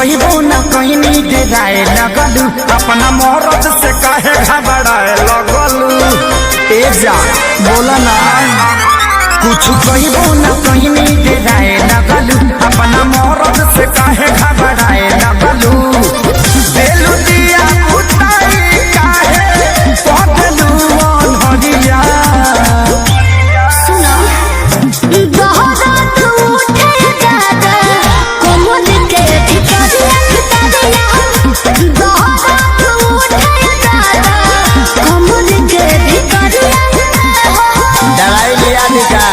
कहिबो न कहीं डेराए लगलू, अपना मौरत से काहे घबराए लगलू। ए जा बोला ना, कुछ कहिबो न कहीं डेराए लगलू, अपना मौरत से काहे घबराए लगलू। देलू दिया उताई काहे पगलू अनहरिया। सुनो दोहरात उठे दादा कोमल के भितरिया भितरिया। दोहरात उठे दादा कोमल के भितरिया। दवाई लिया निका।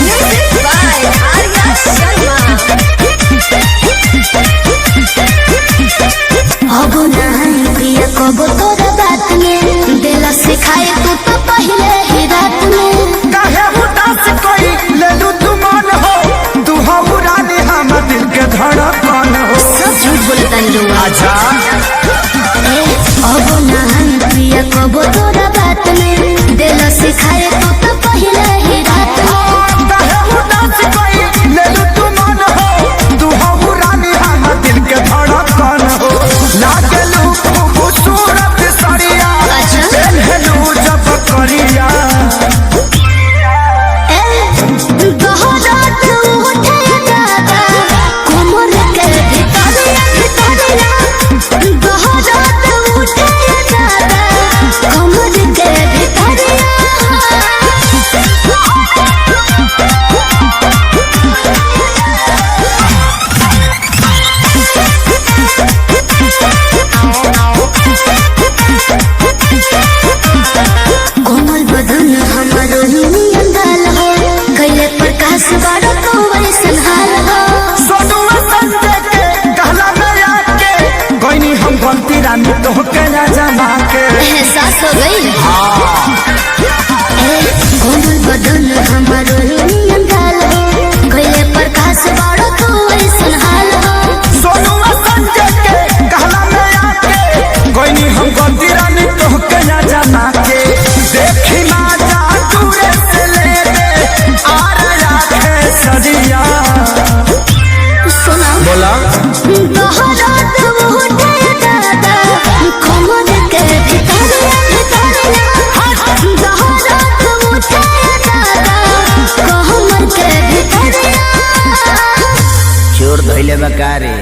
Music by Arya Sharma. अब नहीं प्रिय कबो तोरा बात में देला सिखाए तू तो पहले ही रात में। काहे उदास कोई लेलू तू मन हो, तू हो रानी हम दिल के धड़कन हो। सब झूठ बोलता लोग। अच्छा। ए, अब नहीं प्रिय कबो तोरा बात में देला सिखाए तू तो पहले ही रात में। काहे उदास कोई लेलू तू मन हो, तू हो रानी हम दिल के धड़कन हो। लागलू खूबसूरत सरिया। अच्छा। पेन्हलू जब करिया। ए, दोहरात उठे दादा कोमर के भितरिया भितरिया। दोहरात उठे दादा कोमर के भितरिया। कोमल बदन हमारो नियन दाल हो, कैले प्रकाश बारो तो वैसन हाल हो। सोनुआ संजय के कहला में आके गईनी हम गलती रानी तोहके ना जमा के। एहसास हो गई। ए, कोमल बदन हमारो नियन दाल हो, कैले प्रकाश बारो तो वैसन हाल हो। सोनुआ संजय के कहला में आके गईनी हम गलती रानी तोहके ना जमा के। देखी ना जा दूरे से ले दे आ रहा है सरिया। सुना। बोला। दोहरात उठे दादा कोमल के भितरिया भितरिया। दोहरात उठे दादा कोमल के भितरिया। चोर धइले बा का रे?